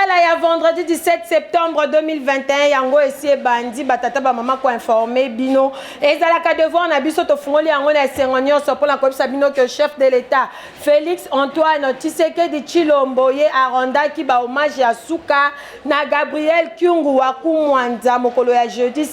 Lingala ya vendredi 17 septembre 2021 yango esi ebandi. Batata, bamama, koinformer bino ezalaka devoir na biso. Tofungoli yango na esengo nyonso mpona koyebisa bino ke chef de l'État Félix Antoine Tshisekedi Tshilombo ye arendaki bahommage ya suka na Gabriel Kyungu wa Kumwanza mokolo ya jeudi 7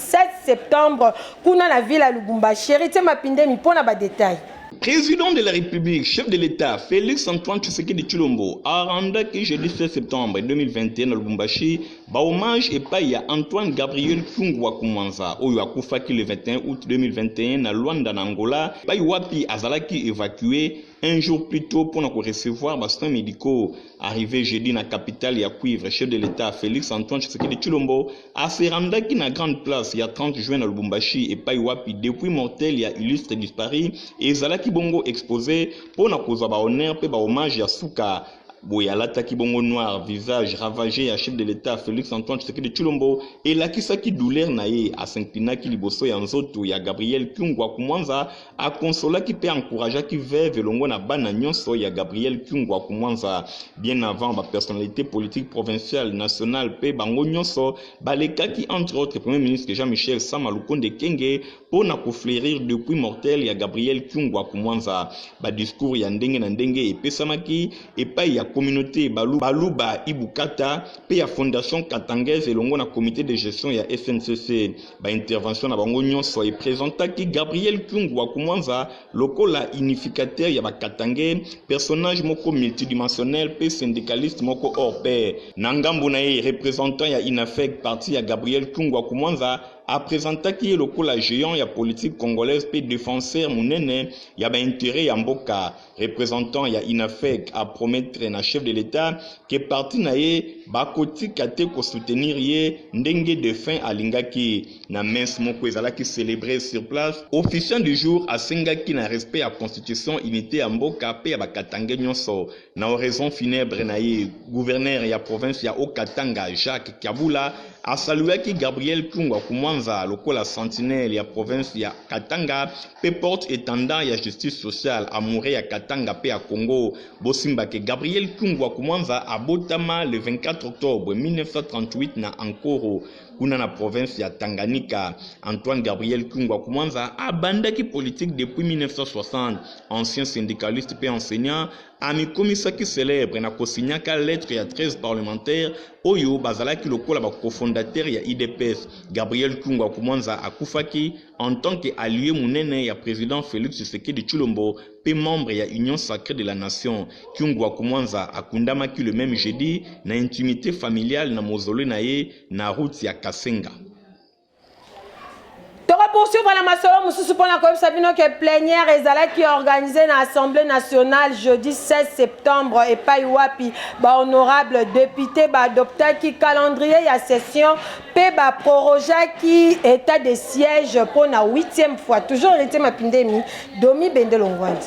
septembre kuna na ville ya Lubumbashi. Héritier Mapindemi mpona badétail. Président de la République, chef de l'État, Félix Antoine Tshisekedi Tshilombo arendaki jeudi 7 septembre 2021 na Lubumbashi bahommage epai ya Antoine Gabriel Kyungu wa Kumwanza, oyo akufaki le 21 août 2021 na Luanda, na Angola, epai wapi azalaki évacué un jour plus tôt mpona korecevoir basoins médicaux. Arrivé jeudi na capitale ya cuivre, chef de l'État Félix Antoine Tshisekedi Tshilombo aserendaki na grande place ya 30 juin na Lubumbashi, epai wapi dépouille mortel ya illustre disparu ezalaki bongo exposé mpona kozwa bahonneur mpe bahommage ya suka. Boye alataki bongo noir. Visage ravagé ya chef de l'État Félix Antoine Tshisekedi Tshilombo elakisaki douleur na ye. As'inclinaki liboso ya nzoto ya Gabriel Kyungu wa Kumwanza, akonsolaki mpe encourageaki veuve elongo na bana nyonso ya Gabriel Kyungu wa Kumwanza. Bien avant, bapersonnalité politique provinciale, nationale mpe bango nyonso balekaki, entre autres Premier ministre Jean-Michel Sama Lukonde Kenge, mpo na kofleurir dépouille mortel ya Gabriel Kyungu wa Kumwanza. Badiscours ya ndenge na ndenge epesamaki epai ya communauté Baluba Ibukata mpe ya Fondation Katangaise elongo na comité de gestion ya SNCC. Baintervention na bango nyonso eprésentaki Gabriel Kyungu wa Kumwanza lokola unificateur ya Bakatangais, personnage moko multidimensionnel mpe syndicaliste moko hors pair. Na ngambo na ye, représentant ya INAFEC, parti ya Gabriel Kyungu wa Kumwanza, apresentaki ye lokola géant ya politique congolaise mpe défenseur monene ya baintérêt ya mboka. Représentant ya INAFEC apromettre na chef de l'État ke parti na ye bakotika te kosoutenir ye ndenge défunt alingaki. Na messe moko ezalaki célébré sur place, officiant du jour asengaki na respect ya constitution, unité ya mboka mpe ya Bakatangais nyonso. Na oraison funèbre na ye, gouverneur ya province ya Haut-Katanga Jacques Kyabula asaluaki Gabriel Kyungu wa Kumwanza lokola sentinelle ya province ya Katanga mpe porte-étendard ya justice sociale, amoureux ya Katanga mpe ya Congo. Bosimbake Gabriel Kyungu wa Kumwanza abotama le 24 octobre 1938 na Ankoro, kuna na province ya Tanganyika. Antoine Gabriel Kyungu wa Kumwanza abandaki politique depuis 1960. Ancien syndicaliste mpe enseignant, amikomisaki célèbre na kosignaka lettre ya 13 parlementaire oyo bazalaki lokola bacofondateur ya UDPS. Gabriel Kyungu wa Kumwanza akufaki en tant que allié monene ya président Félix Tshisekedi Tshilombo mpe membre ya Union sacrée de la nation. Kyungu wa Kumwanza akundamaki le même jeudi na intimité familiale na mausolée na ye na route ya Kasenga. Tokopoursuivre na masolo mosusu mpona koyebisa bino ke plénière ezalaki organisé na Assemblée nationale jeudi 16 septembre, epai wapi bahonorable député baadoptaki calendrier ya session mpe baprorogeaki état de siège mpona 8e fois. Toujours Héritier Mapindemi, Domi Bendelongwandi.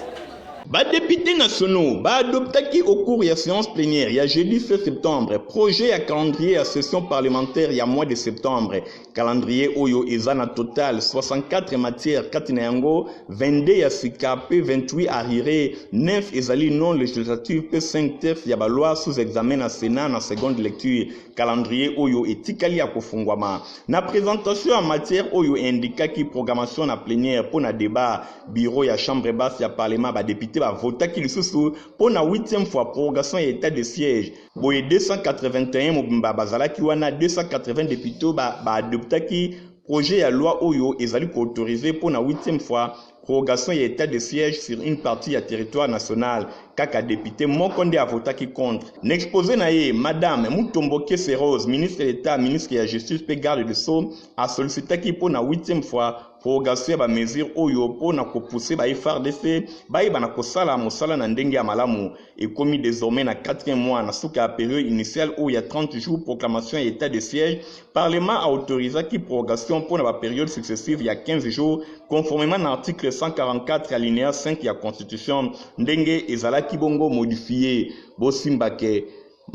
Badéputés nationaux baadoptaki au cours ya séance plénière ya jeudi 7 septembre projet ya calendrier ya session parlementaire ya mois de septembre. Calendrier oyo eza na total 64 matières, kati na yango 22 ya sika mpe 28 arriéré, 9 ezali non législative mpe 5 textes ya baloi sous examen na Sénat na seconde lecture. Calendrier oyo etikali ya kofungwama. Na présentation ya matière oyo eindikaki programmation na plénière mpo na débat, bureau ya chambre basse ya parlement, badéputé bavotaki lisusu mpo na 8e fois prorogation ya état de siège. Boye 281 mobimba bazalaki wana, 280 député baadoptaki ba projet ya loi oyo ezali koautoriser mpo na 8e fois prorogation ya état de siège sur une partie ya territoire national. Kaka député moko nde avotaki contre. Na exposé na ye, Madame Mutombo Kese Rose, ministre d'État, ministre ya Justice mpe garde de sceaux, asollicitaki mpo na 8e fois prorogation ya bamesure oyo mpo na kopousser ba FARDC bayeba na kosala mosala na ndenge ya malamu. Ekomi désormais na 4e mois, na suka ya période initiale oyo ya 30 jours proclamation ya état de siège, parlement autorisaki prorogation mpo na bapériode successive ya 15 jours, conformément na article 144 alinéa 5 ya constitution ndenge ezalaki bongo modifié. Bosimbake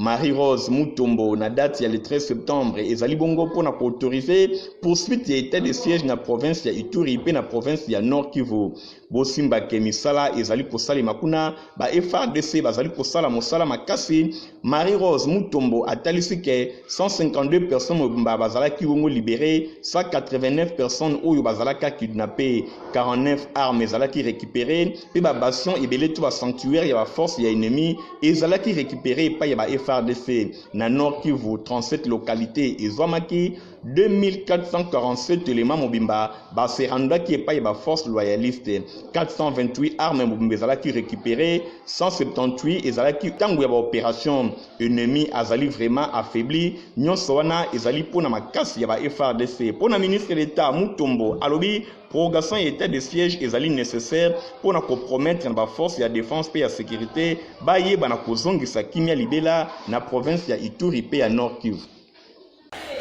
Marie Rose Mutombo na date ya le 13 septembre ezali bongo mpo na koautorize poursuite ya etat de siège na province ya Ituri mpe na province ya Nord Kivu. Bosimba ke misala ezali kosalema kuna, ba FARDC bazali kosala mosala makasi. Marie Rose Mutombo atalisi ke 152 personnes mobimba bazalaki bongo libere, 189 personnes oyo bazalaka kidnappe, 49 armes ezalaki récupéré mpe ba bastion ebele to ba sanctuaire ya ba force ya ennemi ezalaki récupéré epai ya ba FARDC. Na Nord Kivu, 37 localités ezwamaki, 2447 éléments mobimba ba se rendaki epai ya ba force loyaliste, 428 armes mobimba ezalaki récupéré, 178 ezalaki ntango ya baopération. Ennemi azali vraiment affaibli. Nyonso wana ezali mpona makasi ya ba FARDC. Mpona ministre d'État Mutombo, alobi prorogation ya état de siège ezali nécessaire mpona kopromettre na baforce ya défense mpe ya sécurité bayeba na kozongisa kimia libela na province ya Ituri mpe ya Nord Kivu.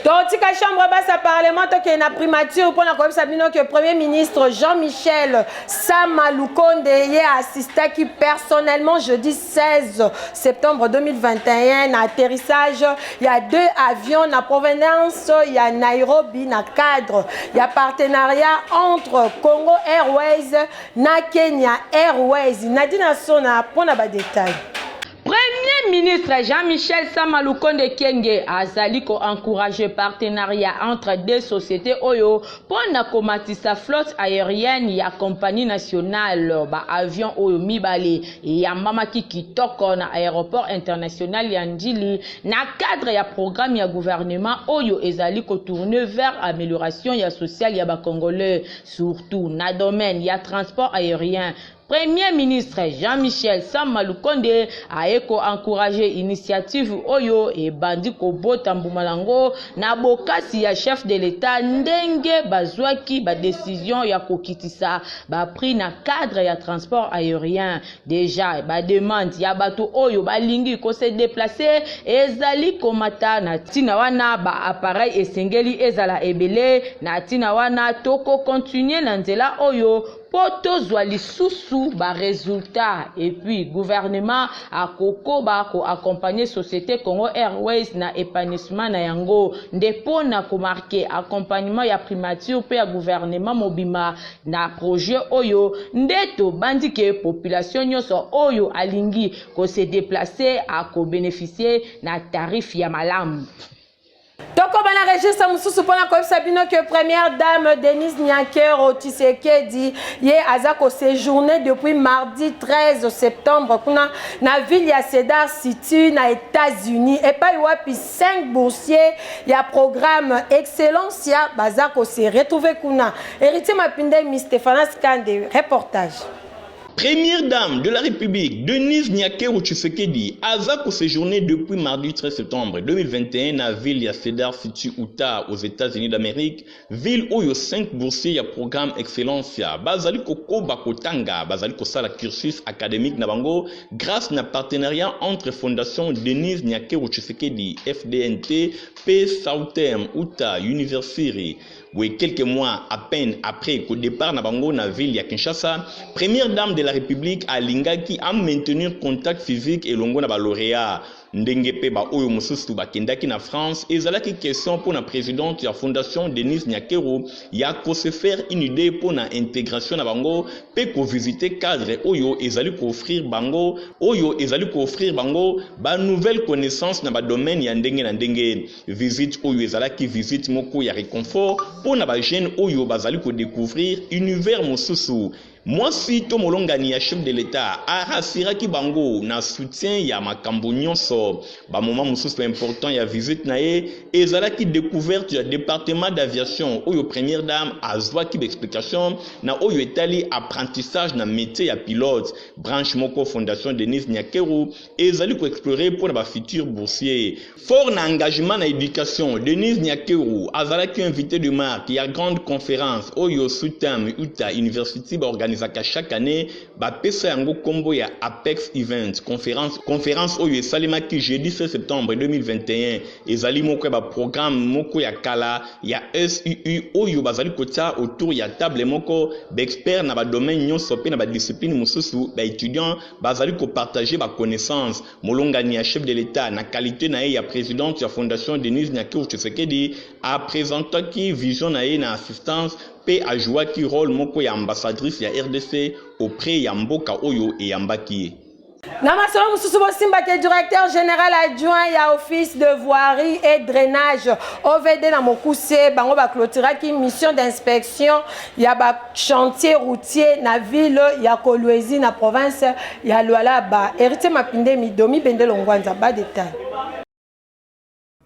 Totika chambre basse ya parlement, tokende na primature mpona koyebisa bino ke Premier ministre Jean-Michel Sama Lukonde ye assistaki personnellement jeudi 16 septembre 2021 na atterrissage ya deux avions na provenance ya Nairobi, na cadre ya partenariat entre Congo Airways na Kenya Airways. Nadina Sona mpona badetail. Premier ministre Jean-Michel Sama Lukonde Kyenge azali koencourager partenariat entre deux sociétés oyo mpona komatisa flotte aérienne ya compagnie nationale. Baavion oyo mibale eyambamaki kitoko na aéroport international ya Ndjili na cadre ya programme ya gouvernement oyo ezali kotourner vers amélioration ya sociale ya Bacongolais, surtout na domaine ya transport aérien. Premier ministre Jean-Michel Sama Lukonde aye koencourager initiative oyo ebandi kobota mbuma nango na bokasi ya chef de l'État, ndenge bazwaki badécision ya kokitisa baprix na cadre ya transport aérien. Déjà bademande ya bato oyo balingi kose déplacer ezali komata. Na ntina wana, baappareil esengeli ezala ebele. Na ntina wana, tokocontinuer na nzela oyo mpo tozwa lisusu baresultat. Et puis gouvernement akokoba koaccompagner société Congo Airways na épanouissement na yango. Nde mpona komarquer accompagnement ya primature mpe ya gouvernement mobimba na projet oyo, nde tobandi ke population nyonso oyo alingi kose déplacer akobénéficier na tarif ya malamu. Tokoba na registre mosusu mpona koyebisa bino ke première dame Denise Nyakeru Tshisekedi ye aza koséjourner depuis mardi 13 septembre kuna na ville ya Cedar City na États-Unis, epai wapi 5 boursiers ya programme Excellencia baza kose retrouver kuna. Héritier Mapindemi, Stéphanas Kande, reportage. Première dame de la République, Denise Nyakeru Tshisekedi, aza koséjourner depuis mardi 13 septembre 2021 na ville ya Cedar City, Utah, aux États-Unis d'Amérique, ville oyo 5 boursiers ya programme Excellencia bazali kokoba kotanga, bazali kosala cursus académique na bango grâce na partenariat entre Fondation Denise Nyakeru Tshisekedi, FDNT, pe Southern Utah University. Boye, quelques mois à peine après qu'au départ na bango na ville ya Kinshasa, première dame de la République alingaki a maintenir contact physique elongo na balauréat, ndenge mpe baoyo mosusu bakendaki na France. Ezalaki question mpo na présidente ya Fondation Denise Nyakeru ya kose faire une idée mpo na intégration na bango mpe kovisite cadre oyo ezali kooffrir bango banouvelle connaissance na badomaine ya ndenge na ndenge. Visite oyo ezalaki visite moko ya réconfort mpo na bajeune oyo bazali kodécouvrir univers mosusu. Mwasi to molongani ya chef de l'État arassuraki bango na soutien ya makambo nyonso. Bamoma mosusu important ya visite na ye ezalaki découverte ya département d'aviation, oyo première dame azwaki baexplication na oyo etali apprentissage na métier ya pilote, branche moko Fondation Denise Nyakeru ezali koexplore mpo na bafutur boursier. Fort na engagement na éducation, Denise Nyakeru azalaki invité de marque ya grande conférence oyo Southern Utah University baorganisaki. baorganizaka chaque année, bapesa yango nkombo ya Apex Event Conférence. Conférence oyo esalemaki jeudi 16 septembre 2021 ezali moko ya baprogramme moko ya kala ya SUU oyo bazali kotia autour ya table moko baexpert na badomaine nyonso mpe na badiscipline mosusu. Baétudiant bazali kopartage baconnaissance. Molongani ya chef de l'État, na qualité na ye ya présidente ya Fondation Denise Nyakeru Tshisekedi, apresentaki vision na ye na assistance mpe ajouaki rôle moko ya ambassadrice ya RDC auprès ya mboka oyo eyambaki ye. Na masolo mosusu, bosimbaki directeur général adjoint ya Office de voirie et drainage, OVD na mokuse, bango baclôturaki mission d'inspection ya bachantier routier na ville ya Kolwezi, na province ya Lualaba. Héritier Mapindemi, Domi Bendelo Ngwanza, badetail.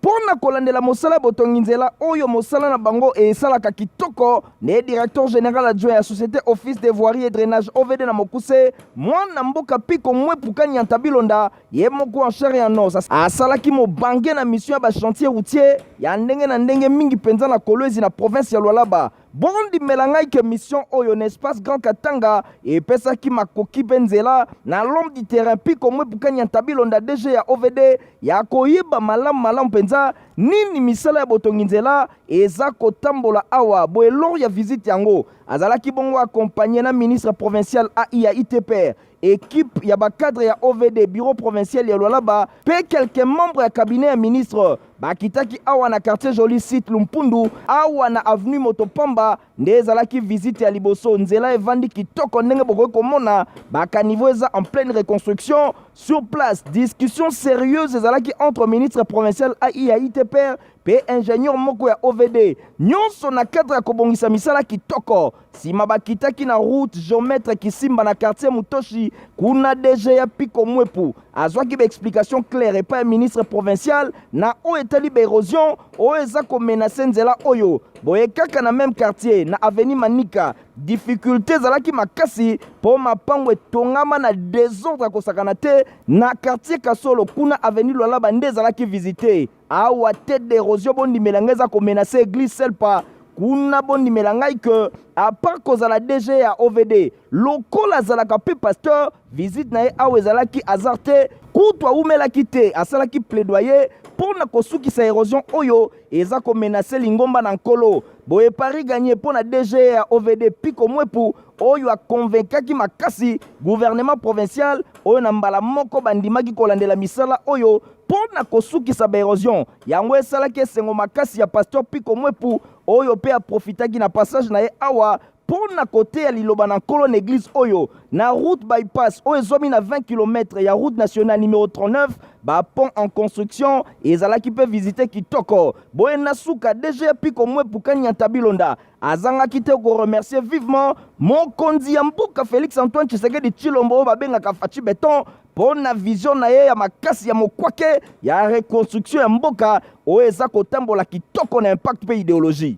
Mpo na kolandela mosala botongi nzela oyo mosala na bango esalaka kitoko nde directeur général adjoint ya société Office de voirie et drainage, OVD na mokuse, mwana mboka Piko Mwepuka Nyanta Bilonda, ye moko en chair et en os, asalaki mobange na mission ya bachantier routier ya ndenge na ndenge, mingi mpenza na Kolwezi, na province ya Lualaba. Bondimela ngai ke mission oyo na espace Grand Katanga epesaki makoki mpe nzela na l'homme du terrain Piko Mwepuka Nyanta Bilonda, DG ya OVD, ya koyeba malamu malamu mpenza nini misala ya botongi nzela eza kotambola awa. Boye, lors ya visite yango, azalaki bongo accompagné na ministre provincial AI ya ITPR, équipe ya bacadre ya OVD bureau provincial ya Lualaba mpe quelques membres ya cabinet ya ministre. Bakitaki awa na quartier Joli Site Lumpundu, awa na avenue Motopamba nde ezalaki visite ya liboso. Nzela evandi kitoko ndenge bokoki komona, bacaniveau eza en pleine reconstruction. Sur place, discussion sérieuse ezalaki entre ministre provincial AI ya ITPR mpe ingénieur moko ya OVD, nyonso na cadre ya kobongisa misala kitoko. Nsima bakitaki na route Géomètre Kisimba, na quartier Mutoshi. Kuna DG ya Piko Mwepu azwaki baexplication claire epai ya ministre provincial na oyo etali baérosion oyo eza komenacer nzela oyo. Boye, kaka na même quartier, na avenue Manika, difficulté ezalaki makasi mpo mapango etongama na désordre ya kosakana te. Na quartier Kasolo, kuna avenue Lualaba nde ezalaki visite. Awa tête d'érosion, bondimela ngai, eza komenacer église Selpa. Kuna, bondimela ngai ke à part kozala DG ya OVD, lokola azalaka mpe pasteur, visite na ye awa ezalaki hasard te. Kutu awumelaki te, asalaki plaidoyer mpo na kosukisa érosion oyo eza komenacer lingomba na Nkolo. Boye, pari gagné mpo na DG ya OVD Piko Mwepu, oyo akonvaincaki makasi gouvernement provincial, oyo na mbala moko bandimaki kolandela misala oyo mpo na kosukisa baérosion. Yango esalaki esengo makasi ya pasteur Piko Mwepu, oyo mpe aprofitaki na passage na ye awa mpo na koteya liloba na Nkolo na église oyo. Na route bypass oyo ezwami na 20 km ya route nationale numéro 39, bapont en construction ezalaki mpe visite kitoko. Boye, na suka, DG Piko Mwepuka Nyanta Bilonda azangaki te koremercier vivement mokonzi ya mboka Félix Antoine Tshisekedi Tshilombo, oyo babengaka Fatshi Béton, mpo na vision na ye ya makasi ya mokwake ya reconstruction ya mboka oyo eza kotambola kitoko na impact mpe idéologie.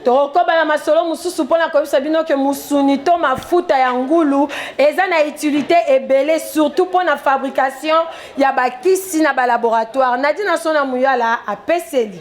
Tokokoba na masolo mosusu mpona koyebisa bino ke musuni to mafuta ya ngulu eza na utilité ebele, surtout mpona fabrication ya bakisi na balaboratoire. Nadina Sona Muyala apeseli.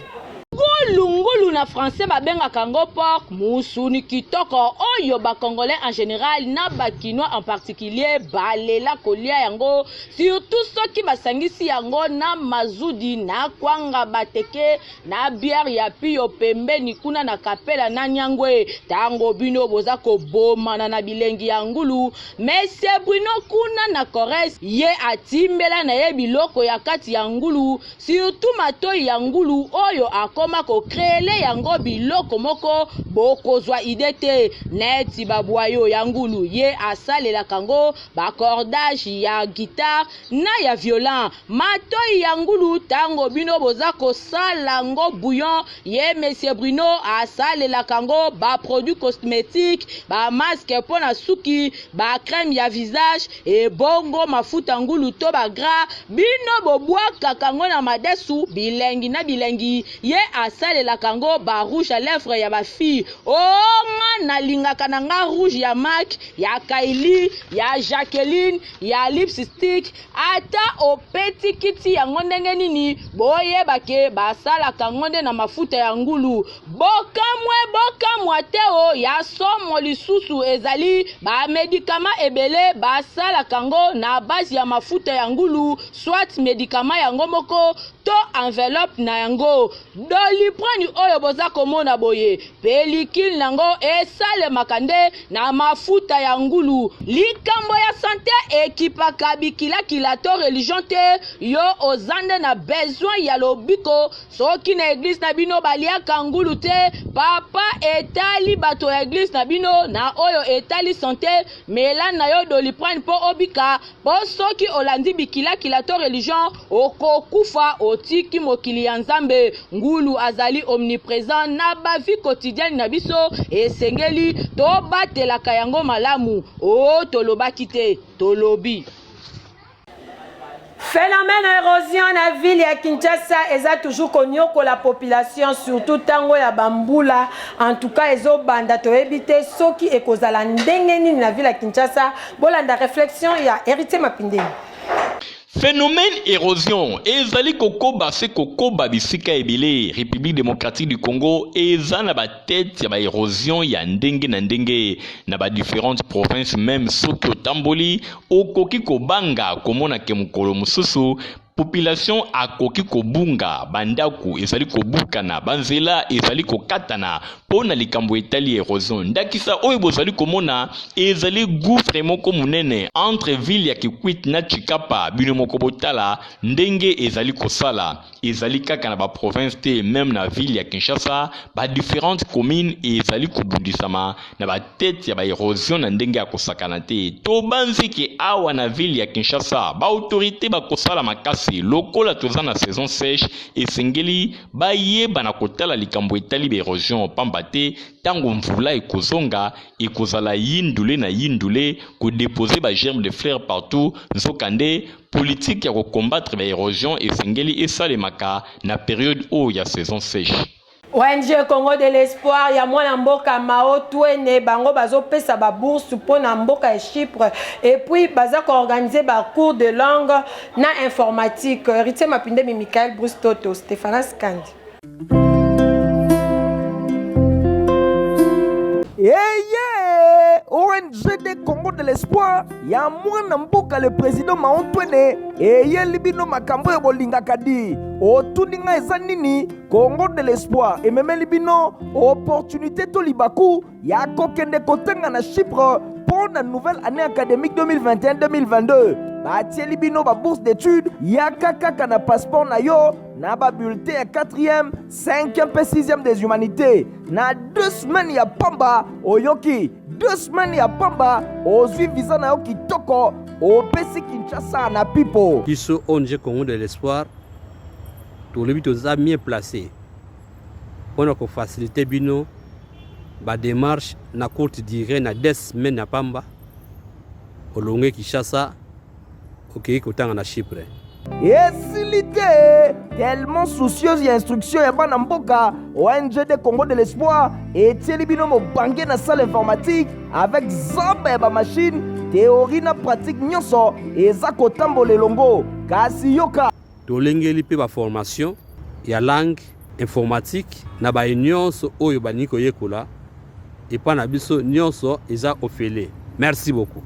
Ngulu, na français babengaka yango porc. Musuni kitoko oyo bacongolais en général na bakinois en particulier balela kolia yango, surtout soki basangisi yango na mazudi, na kwanga bateke, na bière ya pio pembeni kuna na kapela na nyangwe. Ntango bino boza kobomana na bilengi ya ngulu, Monsieur Bruno kuna na Corrèze, ye atimbela na ye biloko ya kati ya ngulu, surtout matoi ya ngulu oyo akoma kocréer yango biloko moko bokozwa idée te, neti babwayo ya ngulu. Ye asalelaka yango bacordage ya guitare na ya violon. Matoi ya ngulu, ntango bino boza kosala yango bouillon, ye Monsieur Bruno asalelaka yango baproduit cosmétique, bamasque mpo na suki, bacrème ya visage, ebongo mafuta ngulu to bagras bino bobwakaka yango na madesu, bilengi na bilengi, ye asalelaka yango. O ba rouge à lèvres ya ba filles. O nga nalingaka na nga rouge ya Mac, ya Kylie, ya Jacqueline, ya lipstick. Ata opeti kiti yango ndenge nini, boyeba ke basalaka yango nde na mafuta ya ngulu. Bokamwe bokamwa te o ya somo lisusu ezali ba medicament ebele basalaka yango na base ya mafuta ya ngulu soit medicament yango moko to enveloppe na yango. Doliprane oyo boza komona boye, pelicule nango esalemaka nde na mafuta ya ngulu. Likambo ya sante ekipaka bikilakila to religion te, yo oza nde na besoin ya lobiko. Soki na eglise na bino baliaka ngulu te, papa etali bato ya eglise na bino na oyo etali sante, mela na yo Doliprane mpo obika. Po soki olandi bikilakila to religion okokufa otiki mokili ya Nzambe. Ngulu azali omnipresent na ba vie quotidienne na biso esengeli tobatelaka yango malamu. Oh tolobaki te tolobi. Phénomène érosion na ville ya Kinshasa eza toujours konyokola population surtout tango ya bambula. En tout cas ezobanda toyebi te soki ekozala ndenge nini na ville ya Kinshasa. Bolanda réflexion ya Héritier Mapindeni. Phénomène érosion ezali kokoba se kokoba bisika ebele. République démocratique du Congo eza na ba tête ya ba érosion ya ndenge na ndenge na ba différentes provinces. Même soki otamboli okoki kobanga komona ke mokolo mosusu population akoki kobunga, bandako ezali kobukana, banzela ezali kokatana mpo na likambo etali erosion. Ndakisa oyo bozali komona ezali gouffre moko monene entre ville ya Kikwit na Tshikapa. Bino moko botala ndenge ezali kosala. Ezali kaka na ba province te, meme na ville ya Kinshasa ba différentes communes ezali kobundisama na ba tete ya ba erosion na ndenge ya kosakana te. Tobanzi ke awa na ville ya Kinshasa ba autorité bakosala makasi lokola toza na saison sèche, esengeli bayeba na kotala likambo etali ba erosion, pamba te tango mvula ekozonga ekozala yindule na yindule kodepose ba germes de fleurs partout. Nzokande politique ya ko combattre ba érosion esengeli esalemaka na période oyo ya saison sèche. ONG Congo de l'Espoir ya mwana mboka Mao Twene bango bazopesa ba bourse mpo na mboka ya Chypre et puis baza koorganiser ba cours de langue na informatique. Héritier Mapindemi, Michael Bruce Toto, Stéphanas Kandi. Eye ONG de Congo de l'Espoir ya mwana mboka le président Mao Twene eyeli bino makambo oyo bolingaka di. Otuni nga eza nini? Congo de l'Espoir ememeli bino opportunité to libaku ya kokende kotanga na Chypre mpo na nouvelle année académique 2021-2022. Batieli bino ba bourse d'études, yaka kaka na passeport na yo na ba bulletin ya 4e, 5e mpe 6e des humanités na 2 semaines ya pamba. Oyoki 2 semaines ya pamba, ozwi visa na yo kitoko, opesi Kinshasa na pipo. Biso ONG Congo de l'Espoir tolobi toza mieux placé mpona kofacilite bino ba démarche na courte durée na 2 semaines ya pamba, olonge Kinshasa okei kotanga na Chypre. Esili te, tellement soucieuse ya instruction ya bana mboka, ONG de Congo de l'Espoir etieli bino mobange na salle informatique avec zamba ya bamachine, théorie na pratique nyonso eza kotambola elongo. Kasi yoka, tolengeli mpe baformation ya langue informatique na baye nyonso oyo balingi koyekola epa na biso, nyonso eza ofele. Merci beaucoup.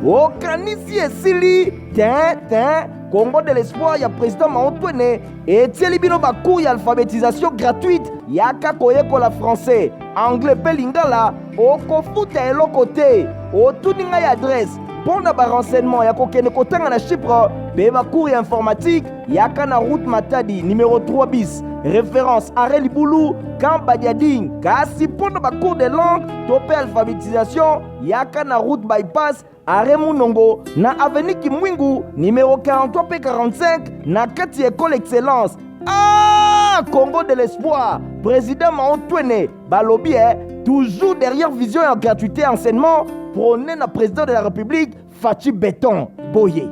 Okanisi esili te te. Congo de l'Espoir ya président Mao Twene etieli bino bacours ya alphabétisation gratuite. Yaka koyekola français, anglais mpe lingala, okofuta eloko te. Otuni ngai adresse mpo na barenseignement ya kokende kotanga na Chypre mpe bacours ya informatique, yaka na route Matadi numéro 3 bis, référence arrêt Libulu, camp Badiading. Kasi mpo na bacours de langue to mpe alphabétisation, yaka na route bypass, arrêt Munongo, na avenue Kimwingu numéro 43 mpe 45 na kati ya école Excellence. Ah, Congo de l'Espoir, président Mao Twene balobi e. Toujours derrière vision ya gratuité ya enseignement prôné na président de la République Fatshi Beton Boye.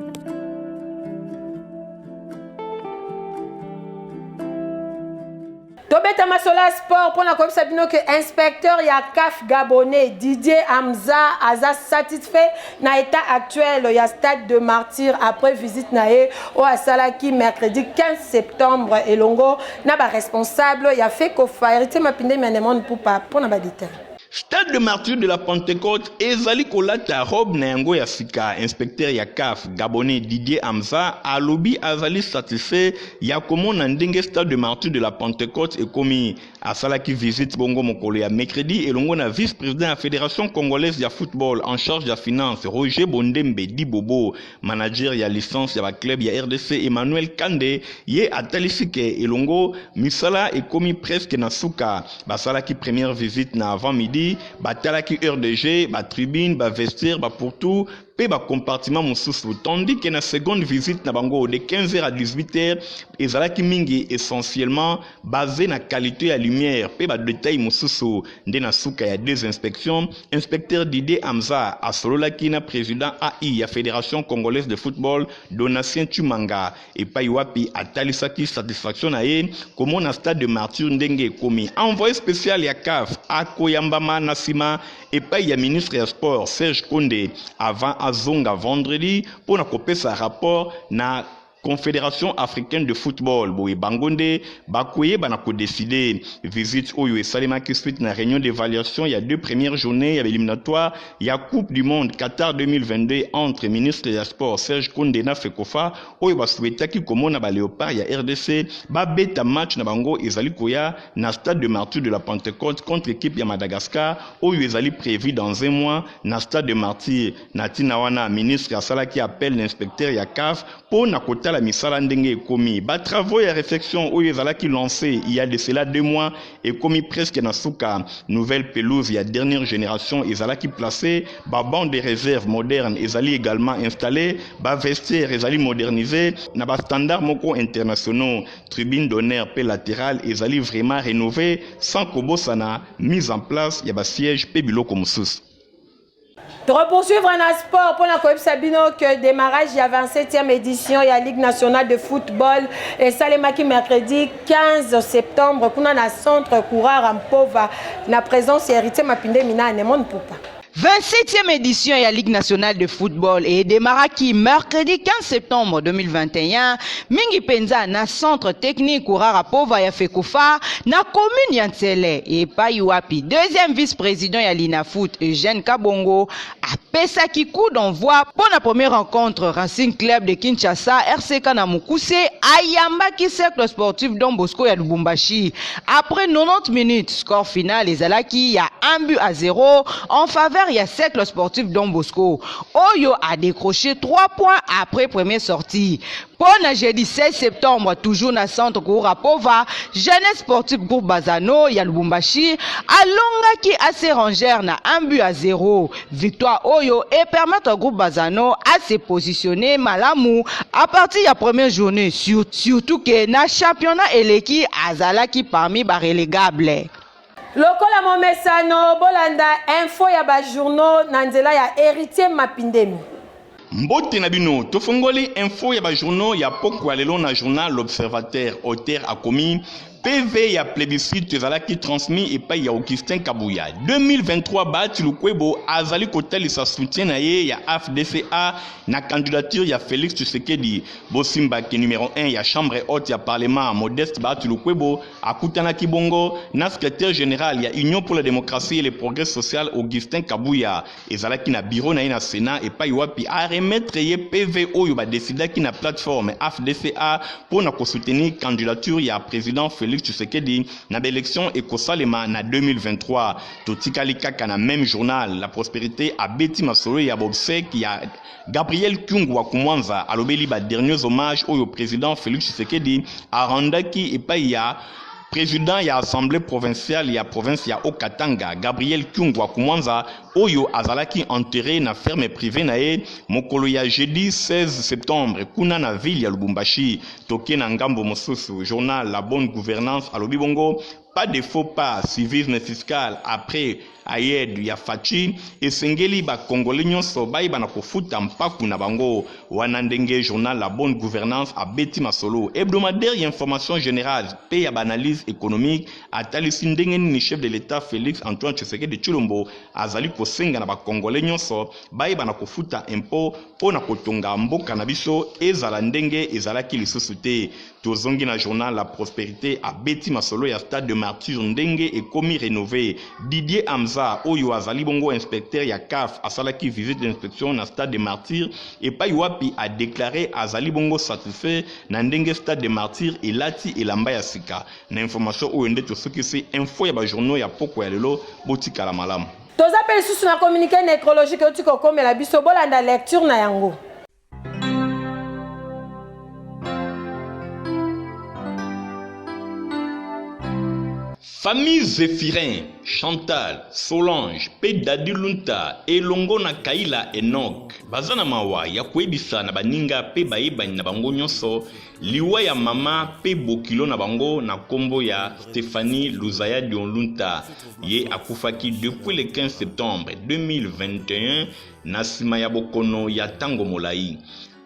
Tobeta masolo ya sport mpo na koyebisa bino ke inspecteur ya CAF gabonais Didier Hamza aza satisfait na état actuel ya stade de martyr après visite na ye oyo asalaki mercredi 15 septembre elongo na ba responsable ya FECOFA. Héritier Mapindemi ya Nemon Pupa mpo na ba détails. Stade de Martyrs de la Pentecote ezali kolata robe na yango ya sika. Inspecteur ya CAF gabonais Didier Hamza alobi azali satisfait ya komona ndenge Stade de Martyrs de la Pentecote ekomi. Asalaki visite bongo mokolo ya mercredi elongo na vice-président ya Fédération congolaise ya football en charge ya finance Roger Bondembe Dibobo, manager ya licence ya ba club ya RDC Emmanuel Kande. Ye atalisi ke elongo misala ekomi presque na suka. Basalaki première visite na avant midi, batalaki heure de jeu, ba tribune, ba vestiaire, ba pourtour pe ba compartiment mosusu, tandis que na seconde visite na bango de 15h à 18h ezalaki mingi essentiellement basé na qualité ya lumière pe ba détail mosusu. Nde na suka ya deux inspections, inspecteur Didier Hamza asololaki na président AI ya Fédération congolaise de football Donatien Tshimanga, epai wapi atalisaki satisfaction na ye komona stade de martyr ndenge ekomi. Envoyé spécial ya CAF akoyambama na nsima epai ya ministre ya sport Serge Konde avant azonga vendredi mpona kopesa rapport na Confédération africaine de football. Boye bango nde bakoyeba na kodécider. Visite oyo esalemaki suite na réunion d'évaluation ya deux premières journées ya éliminatoire ya Coupe du monde Qatar 2022 entre ministre ya sport Serge Konde na FECOFA, oyo basouhaitaki komona baléopard ya RDC babeta match na bango ezali koya na stade de Martyrs de la Pentecôte contre équipe ya Madagascar, oyo ezali prévu dans un mois na stade de Martyrs. Na ntina wana, ministre asalaki appel na inspecteur ya CAF mpo na kotala misala ndenge ekomi. Batravaux ya réflexion oyo ezalaki lancé il y a de cela 2 mois ekomi presque na suka. Nouvelle pelouse ya dernière génération ezalaki placé, babanc de réserve moderne ezali également installé, bavestiaire ezali modernisé na bastandard moko internationaux, tribune d'honneur mpe latérale ezali vraiment rénové, sans kobosana mise en place ya basiège mpe biloko mosusu. Tokopoursuivre na sport mpona koyebisa bino ke démarrage ya 27e édition ya Ligue nationale de football esalemaki mercredi 15 septembre kuna na centre Courard Mpova, na présence ya Héritier Mapinde Mina Anemone Pupa. 27e édition ya Ligue nationale de football edémarraki mercredi 15 septembre 2021, mingi mpenza na centre technique Kurara Pova ya FECOFA na commune ya Nsele, epai wapi deuxième vice-président ya Linafoot Eugène Kabongo apesaki coup d'envoi mpo na première rencontre. Racing Club de Kinshasa, RCK na mokuse, ayambaki Cercle sportif Don Bosco ya Lubumbashi. Après 90 minutes, score final ezalaki ya 1 but à 0 en faveur ya Cercle sportif Don Bosco, oyo a décroché 3 points après première sortie. Mpo na jeudi 16 septembre, toujours na centre Koura Pova, Jeunesse sportive groupe Bazano ya Lubumbashi alongaki AC Ranger na 1 but à 0. Victoire oyo epermettre groupe Bazano à se positionner malamu à partir ya première journée, surtout ke na championnat eleki azalaki parmi barélégable. Lokola momesano, bolanda info ya bajournaux na nzela ya Héritier Mapindemi. Mbote na bino. Tofongoli info ya bajournaux ya pokwa lelo na journal L'Observateur. Auteur akomi: PV ya plébiscite ezalaki transmis epai ya Augustin Kabuya. 2023, Bahati Lukwebo azali kotalisa soutien na ye ya AFDCA na candidature ya Félix Tshisekedi. Bosimbaki numéro 1 ya chambre haute ya parlement Modeste Bahati Lukwebo akutanaki bongo na secrétaire général ya Union pour la démocratie et le progrès social Augustin Kabuya. Ezalaki na bureau na ye na Sénat, epai wapi aremettre ye PV oyo badécidaki na plateforme AFDCA mpo na kosoutenir candidature ya président Félix Tshisekedi na baélection ekosalema na 2023. Totikali kaka na même journal, La Prospérité abeti masolo ya obsèques ya Gabriel Kyungu wa Kumwanza. Alobeli baderniers hommages oyo président Félix Tshisekedi arendaki epai ya président ya assemblée provinciale ya province ya Haut-Katanga Gabriel Kyungu wa Kumwanza. oyo azalaki enterre na ferme privee na ye mokolo ya jeudi 16 septembre kuna na ville ya Lubumbashi. Toke na ngambo mosusu, journal La Bonne Gouvernance alobi bongo pas de faux pas, civisme fiscal après Aide ya Fatshi esengeli ba congolais nyonso bayeba na kofuta mpaku na bango. Wana ndenge journal La Bonne Gouvernance abeti masolo. Hebdomadaire ya information generale pe ya ba analyse economique atalisi ndenge nini chef de l'Etat Felix Antoine Tshisekedi Tshilombo azali kosenga na ba congolais nyonso bayeba na kofuta impot mpo na kotonga mboka na biso ezala ndenge ezalaki lisusu te. Tozongi na journal La Prosperite abeti masolo ya stade de martyrs ndenge ekomi renove. Didier Hamza oyo azali bongo inspecteur ya CAF asalaki visite d'inspection na stade de martyrs epai wapi a declare azali bongo satisfait na ndenge stade de martyrs elati elamba ya sika. Na information oyo nde tosukisi info ya ba journaux ya pokwa ya lelo. Botikala malamu. Toza mpe lisusu na communiqué necrologique euti kokomela biso, bolanda lecture na yango. Famille Zephyrin, Chantal, Solange mpe Daddy Lunta elongo na Kayila Enoch baza na mawa ya koyebisa na baninga mpe bayebani na bango nyonso liwa ya mama mpe bokilo na bango na kombo ya Stephanie Luzaya Dion Lunta. Ye akufaki depuis le 15 septembre 2021 na nsima ya bokono ya ntango molai.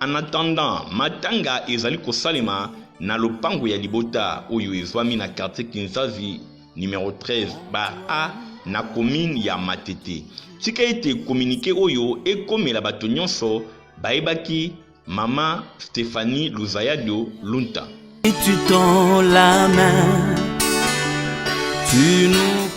En attendant, matanga ezali kosalema na lopango ya libota oyo ezwami na quartier Kinzazi numero 13 bar A na commune ya Matete. Tika ete communiqué oyo ekomela bato nyonso bayebaki mama Stephanie Luzayadio Lunta. Tu tends la main, tu nous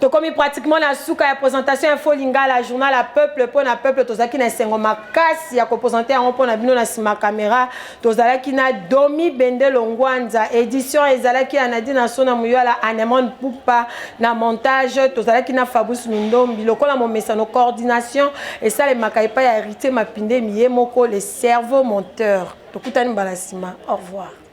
Tokomi pratiquement na suka ya présentation Info Lingala, journal ya peuple mpo na peuple. Tozalaki na esengo makasi ya kopresente yango mpo na bino. Na nsima caméra tozalaki na Domi Bendelo Ngwanza, édition ezalaki ya Nadine Sona Muyala, Anemone Pupa na montage, tozalaki na Fabrice Lundombi lokola momesano. Coordination esalemaka epai ya Héritier Mapindemi ye moko, le cerveau monteur. Tokutani mbala nsima, au revoir.